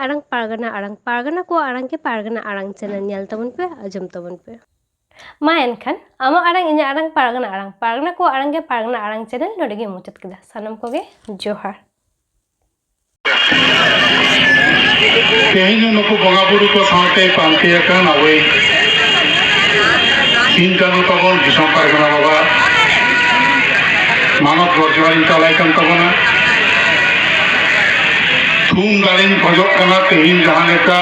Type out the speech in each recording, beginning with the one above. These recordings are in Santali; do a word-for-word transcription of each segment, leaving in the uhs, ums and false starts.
ᱟᱲᱟᱝ, ᱯᱟᱨᱜᱟᱱᱟ ᱟᱲᱟᱝ, ᱯᱟᱨᱜᱟᱱᱟ ᱠᱚᱣᱟᱜ ᱟᱲᱟᱝ ᱜᱮ ᱯᱟᱨᱜᱟᱱᱟ ᱟᱲᱟᱝ ᱪᱮᱱᱮᱞ ᱧᱮᱞ ᱛᱟᱵᱚᱱ ᱯᱮ, ᱟᱸᱡᱚᱢ ᱛᱟᱵᱚᱱ ᱯᱮ᱾ ᱢᱟ ᱮᱱᱠᱷᱟᱱ, ᱟᱢᱟᱜ ᱟᱲᱟᱝ, ᱤᱧᱟᱹᱜ ᱟᱲᱟᱝ, ᱯᱟᱨᱜᱟᱱᱟ ᱟᱲᱟᱝ, ᱯᱟᱨᱜᱟᱱᱟ ᱠᱚᱣᱟᱜ ᱟᱲᱟᱝ ᱜᱮ ᱯᱟᱨᱜᱟᱱᱟ ᱟᱲᱟᱝ ᱪᱮᱱᱮᱞ ᱱᱚᱰᱮ ᱜᱮ ᱢᱩᱪᱟᱹᱫ ᱠᱮᱫᱟ᱾ ᱥᱟᱱᱟᱢ ᱠᱚᱜᱮ ᱡᱚᱦᱟᱨ᱾ ᱛᱮᱦᱮᱧ ᱦᱚᱸ ᱱᱩᱠᱩ ᱵᱚᱸᱜᱟ ᱵᱩᱨᱩ ᱠᱚ ᱥᱟᱶᱛᱮ ᱯᱟᱱᱛᱮ ᱟᱠᱟᱱ ᱟᱵᱚᱭᱤᱡ ᱥᱤᱧ ᱪᱟᱸᱫᱚ ᱛᱟᱵᱚᱱ ᱫᱤᱥᱚᱢ ᱯᱟᱨᱜᱟᱱᱟ ᱵᱟᱵᱟ ᱢᱟᱱᱚᱛ ᱜᱚᱰ ᱡᱚᱦᱟᱨᱤᱧ ᱪᱟᱞᱟᱭ ᱠᱟᱱ ᱛᱟᱵᱚᱱᱟ᱾ ᱛᱷᱩᱢ ᱫᱟᱲᱮᱧ ᱠᱷᱚᱡᱚᱜ ᱠᱟᱱᱟ, ᱛᱮᱦᱮᱧ ᱡᱟᱦᱟᱸ ᱞᱮᱠᱟ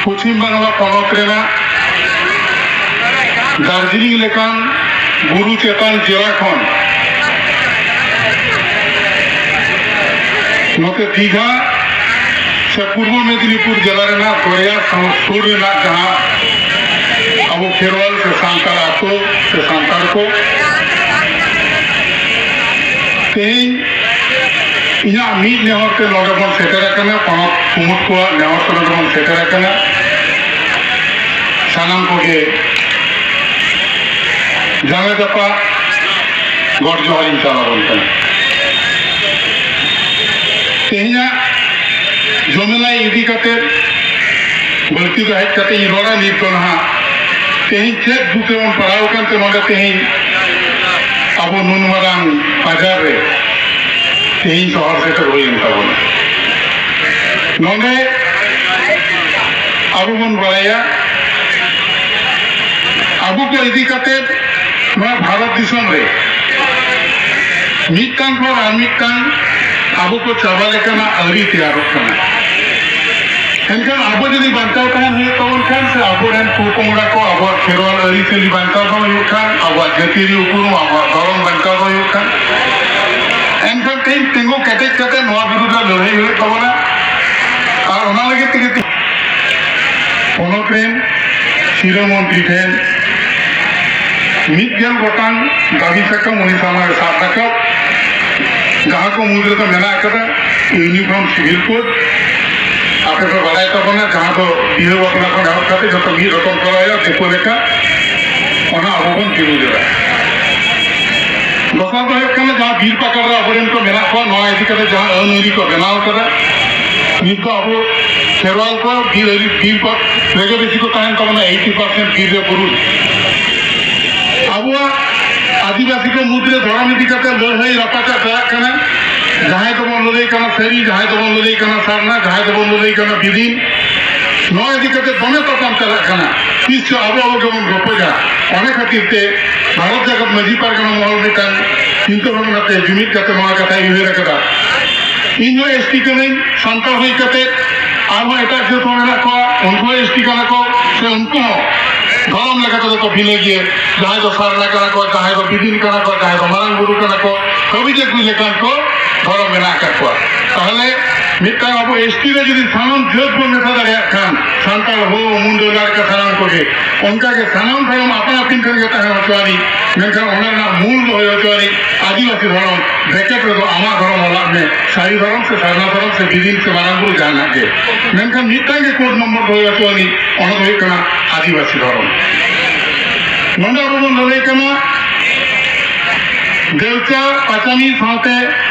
ᱯᱚᱪᱷᱤᱢ ᱵᱟᱝᱞᱟ ᱯᱚᱱᱚᱛ ᱨᱮᱱᱟᱜ ᱫᱟᱨᱡᱤᱞᱤᱝ ᱞᱮᱠᱟᱱ ᱵᱩᱨᱩ ᱪᱮᱛᱟᱱ ᱡᱮᱞᱟ ᱠᱷᱚᱱ ᱱᱚᱛᱮ ᱫᱤᱜᱷᱟ ᱥᱮ ᱯᱩᱨᱵᱚ ᱢᱮᱫᱤᱱᱤᱯᱩᱨ ᱡᱮᱞᱟ ᱨᱮᱱᱟᱜ ᱫᱚᱨᱭᱟ ᱥᱩᱨ ᱨᱮᱱᱟᱜ ᱡᱟᱦᱟᱸ ᱟᱵᱚ ᱠᱷᱮᱨᱣᱟᱞ ᱥᱮ ᱥᱟᱱᱛᱟᱲ ᱟᱛᱳ ᱥᱮ ᱥᱟᱱᱛᱟᱲ ᱠᱚ, ᱛᱮᱦᱮᱧ ᱤᱧᱟᱹᱜ ᱢᱤᱫ ᱱᱮᱦᱚᱨ ᱛᱮ ᱱᱚᱰᱮ ᱵᱚᱱ ᱥᱮᱴᱮᱨ ᱟᱠᱟᱱᱟ, ᱯᱚᱱᱚᱛ ᱠᱩᱢᱩᱴ ᱠᱚᱣᱟᱜ ᱱᱮᱦᱚᱨ ᱛᱮ ᱱᱚᱰᱮ ᱵᱚᱱ ᱥᱮᱴᱮᱨ ᱟᱠᱟᱱᱟ᱾ ᱥᱟᱱᱟᱢ ᱠᱚᱜᱮ ᱡᱟᱸᱜᱟ ᱡᱟᱯᱟᱜ ᱜᱚᱰ ᱡᱚᱦᱟᱨᱤᱧ ᱪᱟᱞ ᱟᱵᱚᱱ ᱠᱟᱱᱟ᱾ ᱛᱮᱦᱮᱧᱟᱜ ᱡᱚᱢᱮᱞᱟᱭ ᱤᱫᱤ ᱠᱟᱛᱮ ᱵᱟᱹᱲᱛᱤ ᱫᱚ ᱦᱮᱡ ᱠᱟᱛᱮ ᱤᱧ ᱨᱚᱲᱟ᱾ ᱱᱤᱛ ᱫᱚ ᱱᱟᱦᱟᱜ ᱛᱮᱦᱮᱧ ᱪᱮᱫ ᱫᱩᱠ ᱨᱮᱵᱚᱱ ᱯᱟᱲᱟᱣ ᱟᱠᱟᱱ ᱛᱮ ᱱᱚᱰᱮ ᱛᱮᱦᱮᱧ ᱟᱵᱚ ᱱᱩᱱ ᱢᱟᱨᱟᱝ ᱵᱟᱡᱟᱨ ᱨᱮ ᱛᱮᱦᱮᱧ ᱥᱚᱦᱚᱨ ᱥᱮᱴᱮᱨ ᱦᱩᱭᱮᱱ ᱛᱟᱵᱚᱱᱟ᱾ ᱱᱚᱰᱮ ᱟᱵᱚ ᱵᱚᱱ ᱵᱟᱲᱟᱭᱟ, ᱟᱵᱚ ᱠᱚ ᱤᱫᱤ ᱠᱟᱛᱮ ᱱᱚᱣᱟ ᱵᱷᱟᱨᱚᱛ ᱫᱤᱥᱚᱢ ᱨᱮ ᱢᱤᱫᱴᱟᱝ ᱠᱷᱚᱱ ᱟᱨ ᱢᱤᱫᱴᱟᱝ ᱟᱵᱚ ᱠᱚ ᱪᱟᱵᱟ ᱞᱮᱠᱟᱱᱟᱜ ᱟᱹᱨᱤ ᱛᱮᱭᱟᱨᱚᱜ ᱠᱟᱱᱟ᱾ ᱮᱱᱠᱷᱟᱱ ᱟᱵᱚ ᱡᱩᱫᱤ ᱵᱟᱧᱪᱟᱣ ᱛᱟᱦᱮᱱ ᱦᱩᱭᱩᱜ ᱛᱟᱵᱚᱱ ᱠᱷᱟᱱ, ᱥᱮ ᱟᱵᱚᱨᱮᱱ ᱯᱚᱯᱚᱝᱲᱟ ᱠᱚ ᱟᱵᱚᱣᱟᱜ ᱠᱷᱮᱨᱣᱟᱞ ᱟᱹᱨᱤᱪᱟᱹᱞᱤ ᱵᱟᱧᱪᱟᱣ ᱫᱚ ᱦᱩᱭᱩᱜ ᱠᱷᱟᱱ, ᱟᱵᱚᱣᱟᱜ ᱡᱟᱹᱛᱤᱭᱟᱹᱨᱤ ᱩᱯᱨᱩᱢ, ᱟᱵᱚᱣᱟᱜ ᱫᱷᱚᱨᱚᱢ ᱵᱟᱧᱪᱟᱣ ᱫᱚ ᱦᱩᱭᱩᱜ ᱠᱷᱟᱱ, ᱮᱱᱠᱷᱟᱱ ᱛᱮᱦᱮᱧ ᱛᱤᱸᱜᱩ ᱠᱮᱴᱮᱡ ᱠᱟᱛᱮ ᱱᱚᱣᱟ ᱵᱤᱨᱩᱫᱷ ᱨᱮ ᱞᱟᱹᱲᱦᱟᱹᱭ ᱦᱩᱭᱩᱜ ᱛᱟᱵᱚᱱᱟ᱾ ᱟᱨ ᱚᱱᱟ ᱞᱟᱹᱜᱤᱫ ᱛᱮᱜᱮ ᱛᱮ-, ᱯᱚᱱᱚᱛ ᱨᱮᱱ ᱥᱤᱨᱟᱹ ᱢᱚᱱᱛᱨᱤ ᱴᱷᱮᱱ ᱢᱤᱫ ᱜᱮᱞ ᱜᱚᱴᱟᱝ ᱫᱟᱹᱵᱤ ᱥᱟᱠᱟᱢ ᱩᱱᱤ ᱥᱟᱢᱟᱝ ᱨᱮ ᱥᱟᱵ ᱨᱟᱠᱟᱵ, ᱡᱟᱦᱟᱸ ᱠᱚ ᱢᱩᱫᱽ ᱨᱮᱫᱚ ᱢᱮᱱᱟᱜ ᱟᱠᱟᱫᱟ ᱤᱭᱩᱱᱤᱯᱷᱚᱨᱢ ᱥᱤᱵᱤᱞ ᱠᱳᱰ, ᱟᱯᱮ ᱯᱮ ᱵᱟᱲᱟᱭ ᱛᱟᱵᱚᱱᱟ, ᱡᱟᱦᱟᱸ ᱫᱚ ᱵᱤᱦᱟᱹ ᱵᱟᱯᱞᱟ ᱠᱷᱚᱱ ᱮᱦᱚᱵ ᱠᱟᱛᱮ ᱡᱚᱛᱚ ᱢᱤᱫ ᱨᱚᱠᱚᱢ ᱠᱚᱨᱟᱣ ᱦᱩᱭᱩᱜᱼᱟ, ᱫᱤᱠᱩ ᱞᱮᱠᱟ, ᱚᱱᱟ ᱟᱵᱚ ᱵᱚᱱ ᱵᱤᱨᱩᱫᱷᱟ᱾ ᱫᱚᱥᱟᱨ ᱫᱚ ᱦᱩᱭᱩᱜ ᱠᱟᱱᱟ, ᱡᱟᱦᱟᱸ ᱵᱤᱨ ᱯᱟᱠᱟᱲ ᱨᱮ ᱟᱵᱚᱨᱮᱱ ᱠᱚ ᱢᱮᱱᱟᱜ ᱠᱚᱣᱟ, ᱱᱚᱣᱟ ᱤᱫᱤ ᱠᱟᱛᱮ ᱡᱟᱦᱟᱸ ᱟᱹᱱ ᱟᱹᱨᱤ ᱠᱚ ᱵᱮᱱᱟᱣ ᱠᱟᱫᱟ, ᱱᱤᱛ ᱫᱚ ᱟᱵᱚ ᱠᱷᱮᱨᱣᱟᱞ ᱠᱚ ᱵᱤᱨ, ᱵᱤᱨ ᱠᱚ ᱨᱮᱜᱮ ᱵᱮᱥᱤ ᱠᱚ ᱛᱟᱦᱮᱱ ᱛᱟᱵᱚᱱᱟ, eighty percent ᱵᱤᱨ ᱨᱮ ᱵᱩᱨᱩ ᱨᱮ᱾ ᱟᱵᱚᱣᱟᱜ ᱟᱹᱫᱤᱵᱟᱹᱥᱤ ᱠᱚ ᱢᱩᱫᱽᱨᱮ ᱫᱷᱚᱨᱚᱢ ᱤᱫᱤ ᱠᱟᱛᱮ ᱞᱟᱹᱲᱦᱟᱹᱭ ᱨᱟᱯᱟᱪᱟᱜ ᱪᱟᱞᱟᱜ ᱠᱟᱱᱟ᱾ ᱡᱟᱦᱟᱸᱭ ᱫᱚᱵᱚᱱ ᱞᱟᱹᱞᱟᱹᱭ ᱠᱟᱱᱟ ᱥᱟᱹᱨᱤ, ᱡᱟᱦᱟᱸᱭ ᱫᱚᱵᱚᱱ ᱞᱟᱹᱞᱟᱹᱭ ᱠᱟᱱᱟ ᱥᱟᱨᱱᱟ, ᱡᱟᱦᱟᱸᱭ ᱫᱚᱵᱚᱱ ᱞᱟᱹᱞᱟᱹᱭ ᱠᱟᱱᱟ ᱵᱤᱫᱤᱱ᱾ ᱱᱚᱣᱟ ᱤᱫᱤ ᱠᱟᱛᱮ ᱫᱚᱢᱮ ᱛᱟᱯᱟᱢ ᱪᱟᱞᱟᱜ ᱠᱟᱱᱟ᱾ ᱛᱤᱥ ᱪᱚ ᱟᱵᱚ ᱟᱵᱚ ᱜᱮᱵᱚᱱ ᱨᱚᱯᱚᱡᱟ᱾ ᱚᱱᱟ ᱠᱷᱟᱹᱛᱤᱨ ᱛᱮ ᱵᱷᱟᱨᱚᱛ ᱡᱟᱠᱟᱛ ᱢᱟᱹᱡᱷᱤ ᱯᱟᱨᱜᱟᱱᱟ ᱢᱚᱦᱚᱞ ᱢᱤᱫᱴᱟᱝ ᱪᱤᱱᱛᱟᱹ ᱵᱷᱟᱵᱽᱱᱟ ᱛᱮ ᱡᱩᱢᱤᱫ ᱠᱟᱛᱮ ᱱᱚᱣᱟ ᱠᱟᱛᱷᱟᱭ ᱩᱭᱦᱟᱹᱨ ᱟᱠᱟᱫᱟ᱾ ᱤᱧ ᱦᱚᱸ S T ᱠᱟᱹᱱᱟᱹᱧ, ᱥᱟᱱᱛᱟᱲ ᱦᱩᱭ ᱠᱟᱛᱮ ᱟᱨᱦᱚᱸ ᱮᱴᱟᱜ ᱡᱟᱹᱛ ᱦᱚᱸ ᱢᱮᱱᱟᱜ ᱠᱚᱣᱟ, ᱩᱱᱠᱩ ᱦᱚᱸ S T ᱠᱟᱱᱟ ᱠᱚ, ᱥᱮ ᱩᱱᱠᱩ ᱦᱚᱸ ᱫᱷᱚᱨᱚᱢ ᱞᱮᱠᱟ ᱛᱮᱫᱚ ᱠᱚ ᱵᱷᱤᱱᱟᱹ ᱜᱮᱭᱟ᱾ ᱡᱟᱦᱟᱸᱭ ᱫᱚ ᱥᱟᱨᱱᱟ ᱠᱟᱱᱟ ᱠᱚ, ᱡᱟᱦᱟᱸᱭ ᱫᱚ ᱵᱤᱫᱤᱱ ᱠᱟᱱᱟ ᱠᱚ, ᱡᱟᱦᱟᱸᱭ ᱫᱚ ᱢᱟᱨᱟᱝ ᱵᱩᱨᱩ ᱠᱟᱱᱟ ᱠᱚ, ᱦᱟᱹᱵᱤ ᱡᱟᱹᱛ ᱞᱮᱠᱟᱱ ᱠᱚ ᱫᱷᱚᱨᱚᱢ ᱢᱮᱱᱟᱜ ᱟᱠᱟᱫ ᱠᱚᱣᱟ᱾ ᱛᱟᱦᱚᱞᱮ ᱢᱤᱫᱴᱟᱝ ᱟᱵᱚ S T ᱨᱮ ᱡᱩᱫᱤ ᱥᱟᱱᱟᱢ ᱡᱟᱹᱛ ᱵᱚᱱ ᱢᱮᱥᱟ ᱫᱟᱲᱮᱭᱟᱜ ᱠᱷᱟᱱ, ᱥᱟᱱᱛᱟᱲ, ᱦᱳ, ᱢᱩᱱᱰᱟᱹ, ᱞᱟᱲᱠᱟ, ᱥᱟᱱᱟᱢ ᱠᱚᱜᱮ, ᱚᱱᱠᱟᱜᱮ ᱥᱟᱱᱟᱢ ᱫᱷᱚᱨᱚᱢ ᱟᱯᱟᱱ ᱟᱹᱯᱤᱱ ᱴᱷᱮᱱ ᱜᱮ ᱛᱟᱦᱮᱸ ᱦᱚᱪᱚᱣᱟᱱᱤᱡ, ᱢᱮᱱᱠᱷᱟᱱ ᱚᱱᱟ ᱨᱮᱱᱟᱜ ᱢᱩᱞ ᱫᱚ ᱦᱩᱭ ᱦᱚᱪᱚᱣᱟᱱᱤᱡ ᱟᱹᱫᱤᱵᱟᱹᱥᱤ ᱫᱷᱚᱨᱚᱢ᱾ ᱵᱨᱮᱠᱮᱴ ᱨᱮᱫᱚ ᱟᱢᱟᱜ ᱫᱷᱚᱨᱚᱢ ᱚᱞᱟᱜ ᱢᱮ, ᱥᱟᱹᱨᱤ ᱫᱷᱚᱨᱚᱢ ᱥᱮ ᱥᱟᱨᱱᱟ ᱫᱷᱚᱨᱚᱢ ᱥᱮ ᱵᱤᱫᱤᱱ ᱥᱮ ᱢᱟᱨᱟᱝ ᱵᱩᱨᱩ ᱡᱟᱦᱟᱱᱟᱜ ᱜᱮ, ᱢᱮᱱᱠᱷᱟᱱ ᱢᱤᱫᱴᱟᱝ ᱜᱮ ᱠᱳᱰ ᱱᱚᱢᱵᱚᱨ ᱫᱚ ᱦᱩᱭ ᱦᱚᱪᱚᱣᱟᱱᱤᱡ, ᱚᱱᱟ ᱫᱚ ᱦᱩᱭᱩᱜ ᱠᱟᱱᱟ ᱟᱹᱫᱤᱵᱟᱹᱥᱤ ᱫᱷᱚᱨᱚᱢ᱾ ᱱᱚᱰᱮ ᱟᱵᱚ ᱵᱚᱱ ᱞᱟᱹᱞᱟᱹᱭ ᱠᱟᱱᱟ ᱫᱮᱣᱪᱟ ᱯᱟᱪᱟᱢᱤ ᱥᱟᱶᱛᱮ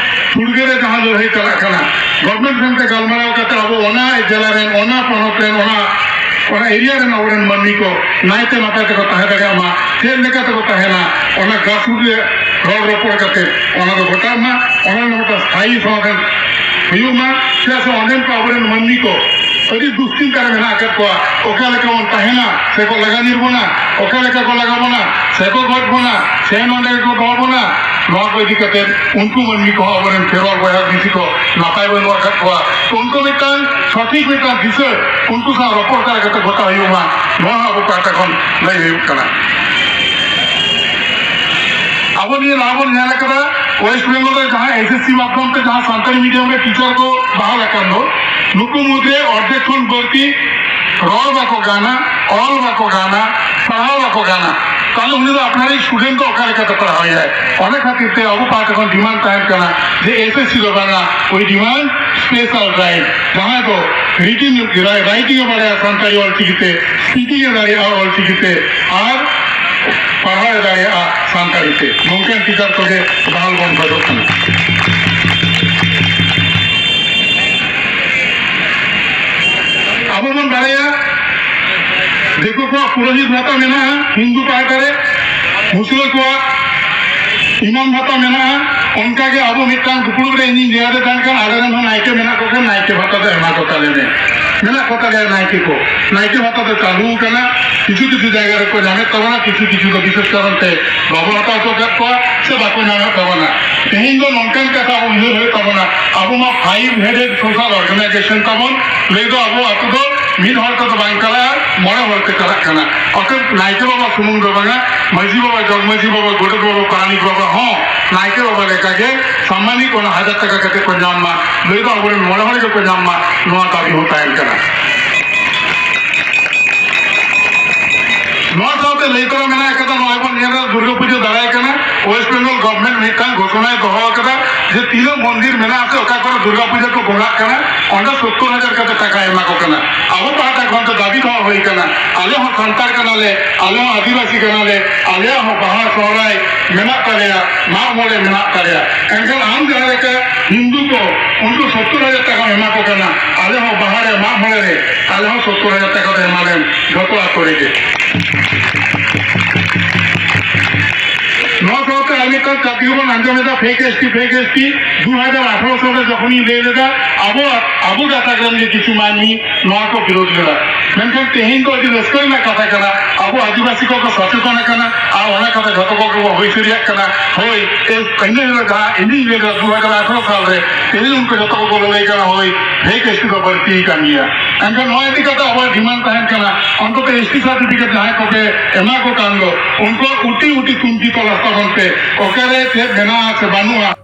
ᱯᱷᱩᱲᱜᱟᱹ ᱨᱮ ᱡᱟᱦᱟᱸ ᱞᱟᱹᱲᱦᱟᱹᱭ ᱪᱟᱞᱟᱜ ᱠᱟᱱᱟ, ᱜᱚᱵᱷᱚᱨᱱᱢᱮᱱᱴ ᱥᱟᱶᱛᱮ ᱜᱟᱞᱢᱟᱨᱟᱣ ᱠᱟᱛᱮ ᱟᱵᱚ ᱚᱱᱟ ᱡᱮᱞᱟ ᱨᱮᱱ, ᱚᱱᱟ ᱯᱚᱱᱚᱛ ᱨᱮᱱ, ᱚᱱᱟ, ᱚᱱᱟ ᱮᱨᱤᱭᱟ ᱨᱮᱱ ᱟᱵᱚᱨᱮᱱ ᱢᱟᱹᱱᱢᱤ ᱠᱚ ᱱᱟᱭᱛᱮ ᱱᱟᱯᱟᱭ ᱛᱮᱠᱚ ᱛᱟᱦᱮᱸ ᱫᱟᱲᱮᱭᱟᱜ ᱢᱟ, ᱪᱮᱫ ᱞᱮᱠᱟ ᱛᱮᱠᱚ ᱛᱟᱦᱮᱱᱟ, ᱚᱱᱟ ᱜᱨᱟᱥᱨᱩᱴ ᱨᱮ ᱨᱚᱲ ᱨᱚᱯᱚᱲ ᱠᱟᱛᱮ ᱚᱱᱟ ᱫᱚ ᱜᱷᱚᱴᱟᱜ ᱢᱟ, ᱚᱱᱟ ᱨᱮᱱᱟᱜ ᱢᱤᱫᱴᱟᱝ ᱥᱛᱷᱟᱭᱤ ᱥᱚᱢᱟᱫᱷᱟᱱ ᱦᱩᱭᱩᱜ ᱢᱟ᱾ ᱪᱮᱫᱟᱜ ᱥᱮ ᱚᱸᱰᱮᱱ ᱠᱚ ᱟᱵᱚᱨᱮᱱ ᱢᱟᱹᱱᱢᱤ ᱠᱚ ᱟᱹᱰᱤ ᱫᱩᱥᱪᱤᱱᱛᱟ ᱨᱮ ᱢᱮᱱᱟᱜ ᱟᱠᱟᱫ ᱠᱚᱣᱟ᱾ ᱚᱠᱟ ᱞᱮᱠᱟ ᱵᱚᱱ ᱛᱟᱦᱮᱱᱟ, ᱥᱮᱠᱚ ᱞᱟᱜᱟ ᱧᱤᱨ ᱵᱚᱱᱟ, ᱚᱠᱟ ᱞᱮᱠᱟ ᱠᱚ ᱞᱟᱜᱟ ᱵᱚᱱᱟ, ᱥᱮᱠᱚ ᱜᱚᱡ ᱵᱚᱱᱟ, ᱥᱮ ᱱᱚᱸᱰᱮ ᱜᱮᱠᱚ ᱫᱚᱦᱚ ᱵᱚᱱᱟ, ᱱᱚᱣᱟ ᱠᱚ ᱤᱫᱤ ᱠᱟᱛᱮ ᱩᱱᱠᱩ ᱢᱟᱹᱱᱢᱤ ᱠᱚᱦᱚᱸ ᱟᱵᱚᱨᱮᱱ ᱠᱷᱮᱨᱣᱟᱞ ᱵᱚᱭᱦᱟ ᱵᱤᱥᱤ ᱠᱚ ᱱᱟᱯᱟᱭ ᱵᱟᱹᱱᱩᱜ ᱟᱠᱟᱫ ᱠᱚᱣᱟ᱾ ᱩᱱᱠᱩ ᱢᱤᱫᱴᱟᱝ ᱥᱚᱴᱷᱤᱠ ᱢᱤᱫᱴᱟᱝ ᱫᱤᱥᱟᱹ ᱩᱱᱠᱩ ᱥᱟᱶ ᱨᱚᱯᱚᱲ ᱛᱟᱞᱟ ᱠᱟᱛᱮ ᱜᱚᱴᱟ ᱦᱩᱭᱩᱜ ᱢᱟ, ᱱᱚᱣᱟ ᱦᱚᱸ ᱟᱵᱚ ᱯᱟᱦᱴᱟ ᱠᱷᱚᱱ ᱞᱟᱹᱭ ᱦᱩᱭᱩᱜ ᱠᱟᱱᱟ᱾ ᱟᱵᱚ ᱱᱤᱭᱟᱹ ᱞᱟᱦᱟ ᱵᱚᱱ ᱧᱮᱞ ᱟᱠᱟᱫᱟ, ᱳᱭᱮᱥᱴ ᱵᱮᱝᱜᱚᱞ ᱨᱮ ᱡᱟᱦᱟᱸ S S C ᱢᱟᱫᱽᱫᱷᱚᱢ ᱛᱮ ᱡᱟᱦᱟᱸ ᱥᱟᱱᱛᱟᱲᱤ ᱢᱤᱰᱤᱭᱟᱢ ᱨᱮ ᱴᱤᱪᱟᱨ ᱠᱚ ᱵᱟᱦᱟᱞ ᱟᱠᱟᱱ ᱫᱚ, ᱱᱩᱠᱩ ᱢᱩᱫᱽᱨᱮ ᱚᱨᱫᱷᱮᱠ ᱠᱷᱚᱱ ᱵᱟᱹᱲᱛᱤ ᱨᱚᱲ ᱵᱟᱠᱚ ᱜᱟᱱᱟ, ᱚᱞ ᱵᱟᱠᱚ ᱜᱟᱱᱟ, ᱯᱟᱲᱦᱟᱣ ᱵᱟᱠᱚ ᱜᱟᱱᱟ᱾ ᱛᱟᱦᱞᱮ ᱩᱱᱤ ᱫᱚ ᱟᱯᱱᱟᱨᱤᱡ ᱥᱴᱩᱰᱮᱱᱴ ᱫᱚ ᱚᱠᱟ ᱞᱮᱠᱟᱛᱮ ᱯᱟᱲᱦᱟᱣᱮᱭᱟᱭ? ᱚᱱᱟ ᱠᱷᱟᱹᱛᱤᱨ ᱛᱮ ᱟᱵᱚ ᱯᱟᱦᱴᱟ ᱠᱷᱚᱱ ᱰᱤᱢᱟᱱᱰ ᱛᱟᱦᱮᱱ ᱠᱟᱱᱟ ᱡᱮ S S C ᱫᱚ ᱵᱟᱝᱟ, we demand special right, ᱡᱟᱦᱟᱸᱭ ᱫᱚ ᱨᱤᱴᱤᱱ, ᱨᱟᱭᱴᱤᱝ ᱮ ᱵᱟᱲᱟᱭᱟ ᱥᱟᱱᱛᱟᱲᱤ ᱚᱞᱪᱤᱠᱤ ᱛᱮ, ᱥᱯᱤᱠᱤᱝ ᱮ ᱫᱟᱲᱮᱭᱟᱜᱼᱟ ᱚᱞᱪᱤᱠᱤ ᱛᱮ, ᱟᱨ ᱯᱟᱲᱦᱟᱣ ᱮ ᱫᱟᱲᱮᱭᱟᱜᱼᱟ ᱥᱟᱱᱛᱟᱲᱤ ᱛᱮ, ᱱᱚᱝᱠᱟᱱ ᱴᱤᱪᱟᱨ ᱠᱚᱜᱮ ᱵᱟᱦᱟᱞ ᱵᱚᱱ ᱠᱷᱚᱡᱚᱜ ᱠᱟᱱᱟ᱾ ᱫᱤᱠᱩ ᱠᱚᱣᱟᱜ ᱯᱩᱨᱳᱦᱤᱛ ᱵᱷᱟᱛᱟ ᱢᱮᱱᱟᱜᱼᱟ ᱦᱤᱱᱫᱩ ᱯᱟᱦᱴᱟ ᱨᱮ, ᱢᱩᱥᱞᱟᱹ ᱠᱚᱣᱟᱜ ᱤᱢᱟᱢ ᱵᱷᱟᱛᱟ ᱢᱮᱱᱟᱜᱼᱟ᱾ ᱚᱱᱠᱟᱜᱮ ᱟᱵᱚ ᱢᱤᱫᱴᱟᱝ ᱫᱩᱯᱲᱩᱵ ᱨᱮ ᱤᱧᱤᱧ ᱞᱟᱹᱭ ᱟᱫᱮ ᱛᱟᱦᱮᱸ ᱠᱟᱱ, ᱟᱞᱮ ᱨᱮᱱ ᱦᱚᱸ ᱱᱟᱭᱠᱮ ᱢᱮᱱᱟᱜ ᱠᱚ ᱠᱷᱟᱱ ᱱᱟᱭᱠᱮ ᱵᱷᱟᱛᱟ ᱫᱚ ᱮᱢᱟ ᱠᱚ ᱛᱟᱞᱮ ᱢᱮ᱾ ᱢᱮᱱᱟᱜ ᱠᱚ ᱛᱟᱞᱮᱭᱟ ᱱᱟᱭᱠᱮ ᱠᱚ᱾ ᱱᱟᱭᱠᱮ ᱵᱷᱟᱛᱟ ᱫᱚ ᱪᱟᱹᱞᱩ ᱟᱠᱟᱱᱟ, ᱠᱤᱪᱷᱩ ᱠᱤᱪᱷᱩ ᱡᱟᱭᱜᱟ ᱨᱮᱠᱚ ᱧᱟᱢᱮᱫ ᱛᱟᱵᱚᱱᱟ, ᱠᱤᱪᱷᱩ ᱠᱤᱪᱷᱩ ᱫᱚ ᱵᱤᱥᱮᱥ ᱠᱟᱨᱚᱱ ᱛᱮ ᱵᱟᱵᱚ ᱦᱟᱛᱟᱣ ᱦᱚᱪᱚ ᱠᱟᱫ ᱠᱚᱣᱟ ᱥᱮ ᱵᱟᱠᱚ ᱧᱟᱢᱮᱫ ᱛᱟᱵᱚᱱᱟ᱾ ᱛᱮᱦᱮᱧ ᱫᱚ ᱱᱚᱝᱠᱟᱱ ᱠᱟᱛᱷᱟ ᱩᱭᱦᱟᱹᱨ ᱦᱩᱭᱩᱜ ᱛᱟᱵᱚᱱᱟ, ᱟᱵᱚ ᱢᱟ five headed social organization ᱛᱟᱵᱚᱱ, ᱞᱟᱹᱭ ᱫᱚ ᱟᱵᱚ ᱟᱛᱳ ᱫᱚ ᱢᱤᱫ ᱦᱚᱲ ᱛᱮᱫᱚ ᱵᱟᱝ ᱪᱟᱞᱟᱜᱼᱟ, ᱢᱚᱬᱮ ᱦᱚᱲ ᱛᱮ ᱪᱟᱞᱟᱜ ᱠᱟᱱᱟ᱾ ᱚᱛᱚᱮᱵ ᱱᱟᱭᱠᱮ ᱵᱟᱵᱟ ᱥᱩᱢᱩᱝ ᱫᱚ ᱵᱟᱝᱟ, ᱢᱟᱹᱡᱷᱤ ᱵᱟᱵᱟ, ᱡᱚᱜᱽ ᱢᱟᱹᱡᱷᱤ ᱵᱟᱵᱟ, ᱜᱚᱰᱮᱛ ᱵᱟᱵᱟ, ᱯᱟᱨᱟᱱᱤᱠ ᱵᱟᱵᱟ ᱦᱚᱸ ᱱᱟᱭᱠᱮ ᱵᱟᱵᱟ ᱞᱮᱠᱟᱜᱮ ᱥᱟᱢᱢᱟᱱᱤᱠ ᱚᱱᱟ ᱦᱟᱡᱟᱨ ᱴᱟᱠᱟ ᱠᱟᱛᱮ ᱠᱚ ᱧᱟᱢ ᱢᱟ, ᱞᱟᱹᱭ ᱫᱚ ᱟᱵᱚᱨᱮᱱ ᱢᱚᱬᱮ ᱦᱚᱲ ᱜᱮᱠᱚ ᱧᱟᱢ ᱢᱟ, ᱱᱚᱣᱟ ᱫᱟᱵᱤ ᱦᱚᱸ ᱛᱟᱦᱮᱱ ᱠᱟᱱᱟ᱾ ᱱᱚᱣᱟ ᱥᱟᱶᱛᱮ ᱞᱟᱹᱭ ᱛᱚᱨᱟ ᱢᱮᱱᱟᱜ ᱟᱠᱟᱫᱟ, ᱱᱚᱜᱼᱚᱭ ᱵᱚᱱ ᱧᱮᱞ ᱮᱫᱟ ᱫᱩᱨᱜᱟᱹ ᱯᱩᱡᱟᱹ ᱫᱟᱨᱟᱭ ᱠᱟᱱᱟ, West Bengal government ᱢᱤᱫᱴᱟᱝ ᱜᱷᱳᱥᱚᱱᱟᱭ ᱫᱚᱦᱚ ᱟᱠᱟᱫᱟ ᱡᱮ ᱛᱤᱱᱟᱹᱜ ᱢᱚᱱᱫᱤᱨ ᱢᱮᱱᱟᱜᱼᱟ ᱥᱮ ᱚᱠᱟ ᱠᱚᱨᱮ ᱫᱩᱨᱜᱟ ᱯᱩᱡᱟᱹ ᱠᱚ ᱵᱚᱸᱜᱟᱜ ᱠᱟᱱᱟ, ᱚᱸᱰᱮ ᱥᱚᱛᱛᱚᱨ ᱦᱟᱡᱟᱨ ᱠᱟᱛᱮ ᱴᱟᱠᱟ ᱮᱢᱟ ᱠᱚ ᱠᱟᱱᱟ᱾ ᱟᱵᱚ ᱯᱟᱦᱴᱟ ᱠᱷᱚᱱ ᱫᱚ ᱫᱟᱹᱵᱤ ᱫᱚᱦᱚ ᱦᱩᱭ ᱠᱟᱱᱟ, ᱟᱞᱮ ᱦᱚᱸ ᱥᱟᱱᱛᱟᱲ ᱠᱟᱱᱟᱞᱮ, ᱟᱞᱮ ᱦᱚᱸ ᱟᱹᱫᱤᱵᱟᱹᱥᱤ ᱠᱟᱱᱟᱞᱮ, ᱟᱞᱮᱭᱟᱜ ᱦᱚᱸ ᱵᱟᱦᱟ ᱥᱚᱦᱨᱟᱭ ᱢᱮᱱᱟᱜ ᱛᱟᱞᱮᱭᱟ, ᱢᱟᱜ ᱢᱚᱬᱮ ᱢᱮᱱᱟᱜ ᱛᱟᱞᱮᱭᱟ᱾ ᱮᱱᱠᱷᱟᱱ ᱟᱢ ᱡᱟᱦᱟᱸ ᱞᱮᱠᱟ ᱦᱤᱱᱫᱩ ᱠᱚ ᱩᱱᱠᱩ ᱥᱚᱛᱛᱚᱨ ᱦᱟᱡᱟᱨ ᱴᱟᱠᱟᱢ ᱮᱢᱟ ᱠᱚ ᱠᱟᱱᱟ, ᱟᱞᱮ ᱦᱚᱸ ᱵᱟᱦᱟ ᱨᱮ ᱢᱟᱜ ᱢᱚᱬᱮ ᱨᱮ ᱟᱞᱮ ᱦᱚᱸ ᱥᱚᱛᱛᱚᱨ ᱦᱟᱡᱟᱨ ᱴᱟᱠᱟ ᱫᱚ ᱮᱢᱟ ᱞᱮᱢ ᱡᱷᱚᱛᱚ ᱟᱛᱳ ᱨᱮᱜᱮ᱾ ᱱᱚᱣᱟ ᱥᱟᱶᱛᱮ ᱟᱨ ᱢᱤᱫᱴᱟᱝ ᱠᱟᱛᱷᱟ ᱜᱮᱵᱚᱱ ᱟᱸᱡᱚᱢ ᱮᱫᱟ, fake S T, fake S T. ᱫᱩ ᱦᱟᱡᱟᱨ ᱟᱴᱷᱟᱨᱚ ᱥᱟᱞ ᱨᱮ ᱡᱚᱠᱷᱚᱱᱤᱧ ᱞᱟᱹᱭ ᱞᱮᱫᱟ, ᱟᱵᱚ, ᱟᱵᱚ ᱜᱟᱛᱟᱠ ᱨᱮᱱ ᱜᱮ ᱠᱤᱪᱷᱩ ᱢᱟᱹᱱᱢᱤ ᱱᱚᱣᱟ ᱠᱚ ᱵᱤᱨᱳᱫ ᱞᱮᱫᱟ᱾ ᱢᱮᱱᱠᱷᱟᱱ ᱛᱮᱦᱮᱧ ᱫᱚ ᱟᱹᱰᱤ ᱨᱟᱹᱥᱠᱟᱹ ᱨᱮᱱᱟᱜ ᱠᱟᱛᱷᱟ ᱠᱟᱱᱟ, ᱟᱵᱚ ᱟᱹᱫᱤᱵᱟᱹᱥᱤ ᱠᱚᱠᱚ ᱥᱚᱪᱮᱛᱚᱱ ᱟᱠᱟᱱᱟ ᱟᱨ ᱚᱱᱟ ᱠᱟᱛᱷᱟ ᱡᱷᱚᱛᱚ ᱠᱚᱜᱮ ᱵᱚ ᱦᱩᱭ ᱥᱟᱹᱨᱤᱭᱟᱜ ᱠᱟᱱᱟ᱾ ᱦᱳᱭ, ᱮ, ᱤᱱᱟᱹ ᱦᱤᱞᱳᱜ ᱡᱟᱦᱟᱸ ᱤᱧᱤᱧ ᱞᱟᱹᱭ ᱞᱮᱫᱟ ᱫᱩ ᱦᱟᱡᱟᱨ ᱟᱴᱷᱟᱨᱚ ᱥᱟᱞ ᱨᱮ, ᱛᱮᱦᱮᱧ ᱩᱱᱠᱩ ᱡᱷᱚᱛᱚ ᱠᱚᱠᱚ ᱞᱟᱹᱞᱟᱹᱭ ᱠᱟᱱᱟ, ᱦᱳᱭ, ᱯᱷᱮᱠ ᱮᱥ ᱴᱤ ᱫᱚ ᱵᱟᱹᱲᱛᱤ ᱠᱟᱱ ᱜᱮᱭᱟ᱾ ᱮᱱᱠᱷᱟᱱ ᱱᱚᱣᱟ ᱤᱫᱤ ᱠᱟᱛᱮ ᱟᱵᱚᱣᱟᱜ ᱰᱤᱢᱟᱱᱰ ᱛᱟᱦᱮᱱ ᱠᱟᱱᱟ, ᱚᱱᱛᱚᱛᱚ ᱮᱥ ᱴᱤ ᱥᱟᱨᱴᱤᱯᱷᱤᱠᱮᱴ ᱡᱟᱦᱟᱸᱭ ᱠᱚᱯᱮ ᱮᱢᱟ ᱠᱚ ᱠᱟᱱ ᱫᱚ, ᱩᱱᱠᱩᱣᱟᱜ ᱩᱴᱤ ᱩᱴᱤ ᱛᱩᱱᱠᱷᱤ ᱛᱚᱞᱟᱥ ᱛᱟᱵᱚᱱ ᱯᱮ, ᱚᱠᱟᱨᱮ ᱪᱮᱫ ᱢᱮᱱᱟᱜᱼᱟ ᱥᱮ ᱵᱟᱹᱱᱩᱜᱼᱟ᱾